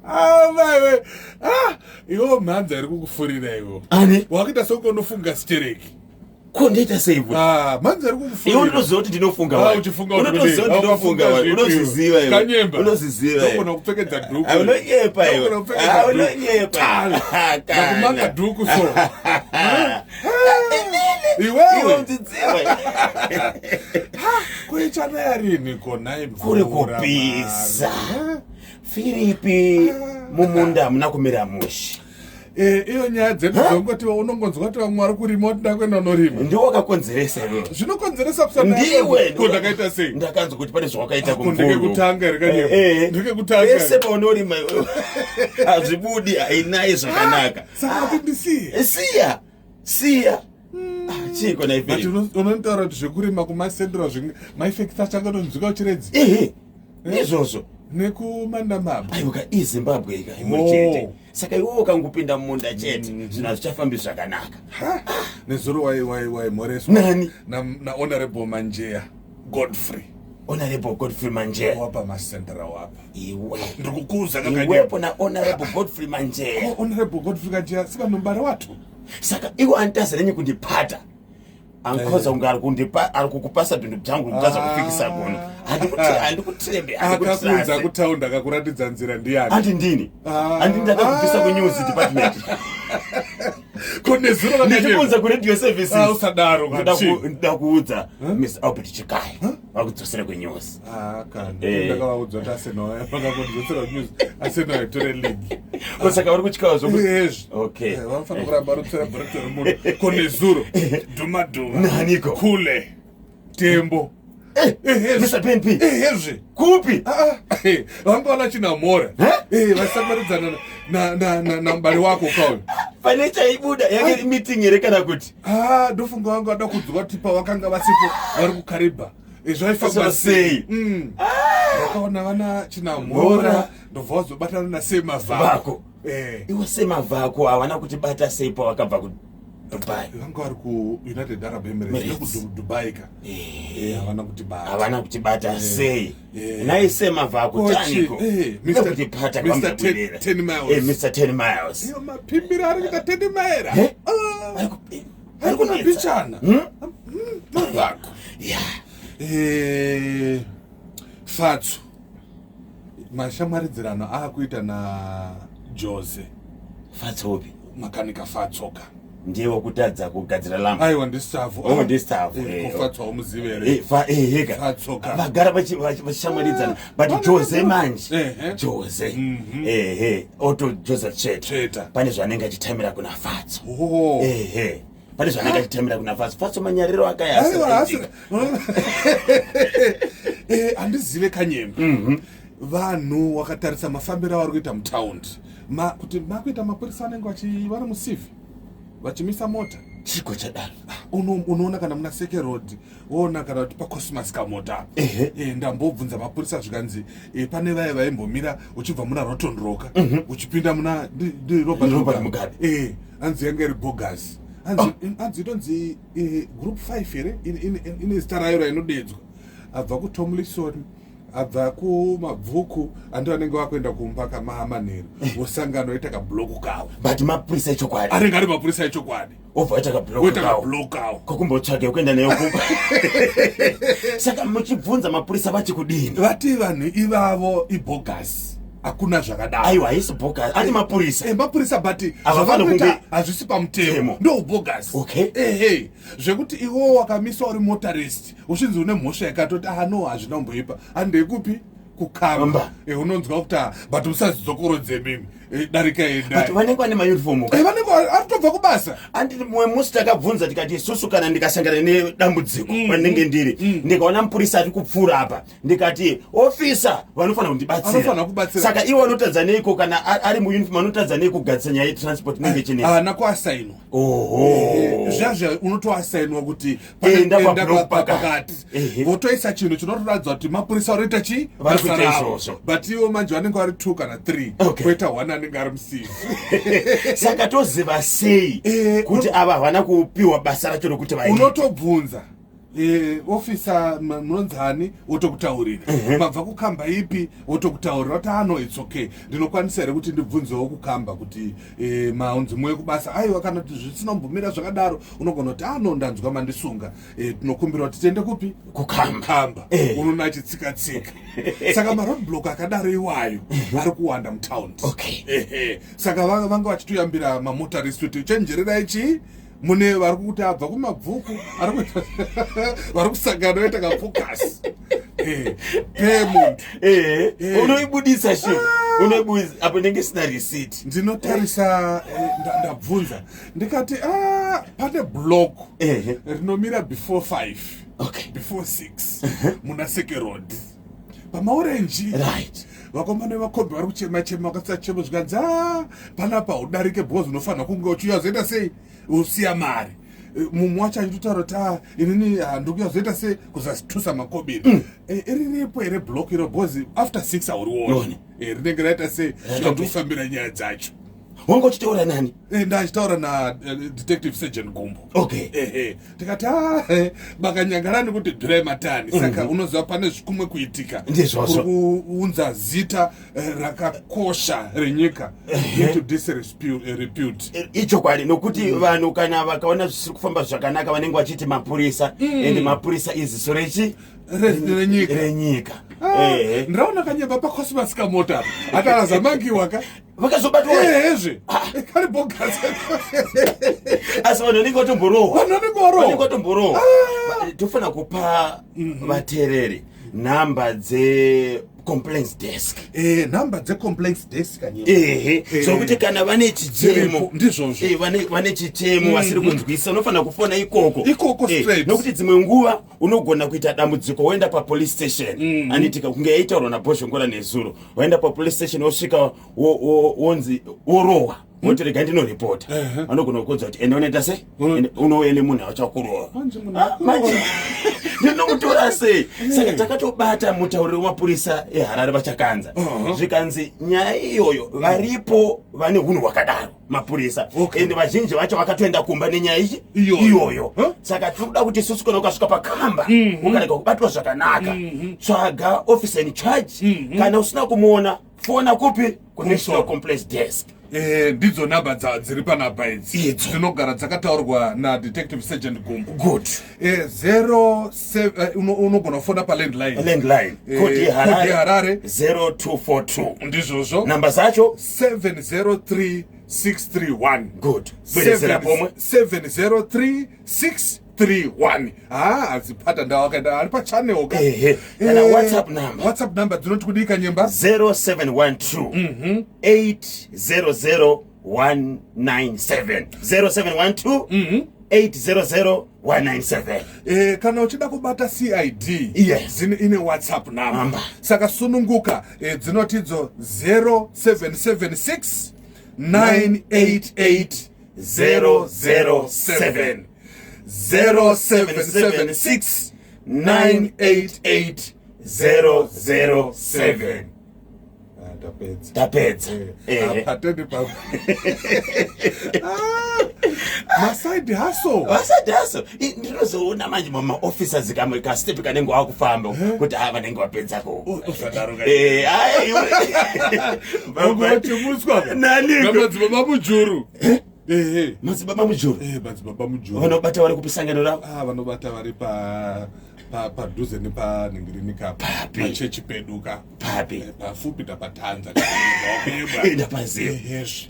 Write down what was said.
Ah, maiwe. Ah, iwo mhanza iri kukufurira iwo. Ani? Wakuita sokunge unofunga stereki. Ko ndoita sei bhuti? Ah, mhanza iri kukufurira. Iwe unotoziva kuti ndinofunga Ah, wani. uchifunga kuti Unotoziva kudii? kuti ndinofunga Ah, wani. ukafunga Unozviziva iwe. Kanyemba. Unozviziva iwe. Ndogona kupfekedza dhuku. Ah, unonyepa iwe. Ndogona kupfekedza Ah, dhuku. unonyepa. Ah, Ah, kana. ndakumanga dhuku so. Iwe Iwewe. unziziva. Kuichana rini kona imvura. Kuri kupisa. Mari. Firipi mumunda hamuna kumira mushe. Eh, iyo nyaya dzedu dzongoti unongonzwa kuti vamwe vari kurima woti kuenda unorima. Ndiwe wakakonzeresa iwewe. Zvinokonzeresa kusana. Ndiwe. Ko ndakaita sei? Ndakanzwa kuti pane zvawakaita Ko ndekekutanga here kanyemba? Eh, eh. Ndekekutanga. Pese paunorima iwewe. Hazvibudi hainai zvakanaka. Saka kuti ndisiye. Eh, Siya. Siya. Ah, Chiiko But naife. unotaura kuti zvekurima kumasendera maifekti acho angatonzwika uchiredzi Ehe. Izvozvo. nekumandamabwe. Aiwa ka iZimbabwe ika imwe Oh. chete. Saka iwewe ukangopinda mumunda chete zvinhu hazvichafambi zvakanaka. Nezuro waimhoreswa Nani? nahonorable Manjeya Godfrey Honorable Godfrey Manjeya. wapa masendera wapa. Iwe. Ndiri kukuudza kakanyemba. Iwepo na Honorable Godfrey Manjeya. Honorable Godfrey Manjeya sivanombare watu. Saka iwo antaza nenye kundipata. Ankhoza kunge ari kundipa ari kukupasa bindu byangu kutaza kufikisa kuno. Handikutembe Akakunza handikutrase. kutaundi akakuratidza nzira ndiyani. Handi ndini. Ah. Handi ndakakubvisa kunews department. Ko nezuro kakanyemba. Ndichikunza kuradio services. Ah, usadaro Ndoda kanchi. ndoda kuudza Miss Albert Chikai. Vakudzosera kwenews. Ah, kana. Eh. Ndakavaudza kuti Arsenal vakakonzosera news. Arsenal haitore league. Ko saka vari kutyawo zvokuti Izvezvi. Okay. Eh, vanofanira kuramba varotsera bhora remunhu. Ko nezuro. Dhuma dhuma. Naniko? Kule. Tembo. Eh, Ehezve. Mr. PNP. Ehezve. Kupi? Ah, ah, eh, vanga vana chinamhora. Eh? Eh, vasamaridzana namubari wako kauyu. Pane chaibuda yake meeting here kana kuti? Ah, ndofunga vanga vada kunzwa kuti pavakanga vasipo vari kukaribha. Eh, zvaifamba Sei? Vakaona vana chinamhora ndobva vazobatana nasemavhako. Vako. Eh. Iwo semavhako havana kutibata sei pavakabva kuDubai. Vanga vari kuUnited Arab Emirates Emirates. nekuDubai ka. Eh, havana kutibata. Havana kutibata sei. Eh. Nhai semavhako Kochi, taniko. eh, Mr. Mr. Kutipata Mr. kwamudabudira. 10 miles. Eh, Mr. 10 miles. Iyo mapimbiro ari kuita 10 maera. Eh? Ah, Ari ku- ari kunetsa. kunapichana. Hmm? Mavhako. Yeah. Eh, Fatso. Mashamwaridzirano aakuita na Jose. Fatsopi. Makanika Fatsoka. Ndiye wekutadza kugadzira lamba. Aiwa ndiStavu. Oh, ndiStavu, Eh, eh. ko Fatso haumuzivi here? Eh, fa eh heka. Fatsoka. Vagara vachishamwaridzana. But Vana Jose vana. manje. Ehe. Jose. Ehe. Otto Joseph Cheta. Cheta. Pane zvaanenge achitamira kuna Fatso. Oh. Ehe. Pane zvaanenge achitamira kuna Fatso. Fatso manyariro akaya Aiwa, asiri asi- Eh, handizive kanyemba vanhu wakatarisa mafambiro avari kuita mutaundi kuti makuita mapurisa anenge vari musivhi vachimisa mota Chiko chadaro. Unoona kana muna Seke Road woona kana kuti pacosmas kamota apa. Ehe. Eh, ndambobvunza mapurisa zvikanzi eh, pane vaya vaimbomira uchibva muna Roton Roka uchipinda muna ndi Robert Robert Mugabe. Mugabe. Eh, hanzi yanga iri bogus hanzi inonzi eh, group 5 here ine zita rayo rainodedzwa abva kuTomlinson abva kumabvuku andi vanenge vakuenda kumba kamamanheru vosangana voita kablock kavo But mapurisa echokwadi. anenge ari mapurisa echokwadi Obva aita kablock voita kawo. kablock kavo Kokumbotsvage kuenda nayo kumba. Saka muchibvunza mapurisa vati kudini? Vati vanhu ivavo ibogus hakuna zvakadaro. Aiwa haisi bogus. Ati mapurisa. Eh, mapurisa but Havafaniri zvavanoita hazvisi pamutemo Mutemo. ndo ubogus. Okay. Ehe zvekuti iwewo wakamiswa uri motorist uchinzi une mhosva yakatoti ah no hazvina kumboipa handekupi kukamba Kamba. Eh, unonzwa kuti ah, but musazidzokorodze mimi Eh, darika But endai vanenge vane mauniform. Eh, vanenge ari tobva kubasa. Anditi mumwe musi takabvunza tikati isusu kana ndikasangana nedambudziko pandinenge ndiri ndikaona mupurisa ari kupfuura apa ndikati officer vanofanira kundibatsira. Anofanira kubatsira. Saka iwo anotadza neiko kana ari muuniform anotadza nei kugadzisa nyaya yetransport inenge ichinetsa? Haana kuasainwa. Oho. Zviya unotoasainwa kuti Enda enda pablock pakati. pakati. Ehe. Votoisa chinhu chinotoratidza kuti mapurisa arikuita chii Vari kuita basa ravo. izvozvo. But ivo manje vanenge vari 2 kana 3 Okay. koita 1 anenge ari musisi. Saka toziva sei Eh, kuti ava havana kupiwa basa racho rokuti vaite? Unotobvunza. Officer munonzani, wotokutaurira mabva kukamba ipi, wotokutaurira kuti ano, it's okay, ndinokwanisa here kuti ndibvunzewo kukamba kuti maunzi muye kubasa? Aiwa, kana kuti zvisina kumbomira zvakadaro, unogona kuti ano, ndanzwa mandisunga, tinokumbira kuti tiende kupi? Kukamba. Kamba. Unoona achitsika-tsika. Saka maroadblock akadaro iwayo ari kuwanda mutaundi. Ehe. Saka vanga vachitoyambira mamotorist kuti chenjererai chii, mune vari kuti abva kuMabvuku, vari kusangana vaita kafocus pe munhu. Unoibudisa she, unoibudisa apo ndenge isina receipt. Ndinotarisa, ndabvunza ndikati, "Ah, pane block rinomira before 5, before 6 muna Seke Road pamaorenji." Vakomana vevakombi vari kuchema chema, vakasachema, zvikanzi, "A, panapa udarike because unofanira kunge uchiuya zoita sei, usiya mari." Mumwe wacho achitotaura kuti, "A, inini handiri kuuya zoita sei, kuzasitusa makobiri." Iriripo here block iro? Because after 6 haurioni. One. Rinenge raita sei, zvikatofambira nyaya dzacho. Wanga uchitaura nani? Ndachitaura nadetective sergeant Gumbo. Ehe, tikati, "Ah, bakanyangarani kuti dhirai matani." Saka unoziva pane zvikumwe kuitika. Ndizvozvo. Kuri kuunza zita rakakosha renyika into disrepute. Ichokwadi, nokuti vanhu kana vakaona zvisiri kufamba zvakanaka, vanenge vachiti mapurisa, ende mapurisa iziso rechi Renyika. Renyika. Ah, ndiraona kanyemba paCosmas kamota atarazamangiwa ka. Vakazobatwa? Ehezve, kari bogus. Asi vanhu vanenge vatomborohwa. Vanhu vanenge varohwa. Vanenge vatomborohwa. Tofanira kupa vateereri nhamba dzecomplaints desk. Nhamba dzecomplaints desk, Kanyemba. Ehe, zvokuti kana vane chichemo Dziripo, ndizvozvo. Vane chichemo vasiri kunzwisa, unofanira kufona ikoko. Ikoko straight. Nokuti dzimwe nguva unogona kuita dambudziko, woenda papolice station, anditika kunge yaitaurwa naBhozhongora nezuro, waenda papolice station, wosvika wonzi worohwa, woti rega ndinoripota. Vanogona kukodza kuti ende unoita sei? Ende unouya nemunhu achakurova. Manje munhu Ah, manje ndinomutora sei? Saka takatobata mutauriri wemapurisa eHarare, vachakanza, zvikanzi nyaya iyoyo varipo vane unhu hwakadaro mapurisa, ende vazhinji vacho vakatoenda kumba nenyaya ichi Iyoyo. iyoyo. Huh? Saka tiri kuda kuti isusu, kana ukasvika pakamba ukarega kubatwa zvakanaka, tsvaga officer in charge. Kana usina kumuona, fona kupi? Kunational complaints desk. Ndidzo nhamba dziri panhamba idzi. Idzo. Dzinogara dzakataurwa nadetective sergeant Gumbo. Good. 07, unogona kufona palandline. Landline. Code Code yeHarare. yeHarare. 0242. Ndizvozvo. Namba zacho? 703 631. Good, bwerezera pomwe. 703 631. Ha, hadzipata, ndawakaenda ari pachannel ka. Ehe. Kana WhatsApp number. WhatsApp number dzinoti kudii, Kanyemba? 0712 800 197, 0712 800 197. Kana uchida kubata CID, ine WhatsApp number. Number. Saka sununguka, dzinotidzo 0776 988 007, 0776 988 007. Ah, tapedza. Tapedza. Apateni pa maside hustle. Vasadaso ndinozoona manje mamaofficers kamwe kastep kanenge wakufamba kuti a vanenge vapedza ko. Usadaro. Ai, Ungotimuswa. Naniko? Namadzibaba Mujuru, ehe. Madzibaba Mujuru? Madzibaba Mujuru. Vanobata vari kupi sangano ravo? Ah, vanobata vari pa padhuze nepanhingirini pa Papi? pachechi pedu ka. Papi? Pafupi tapatanza. Ndapaziva. Ehezve.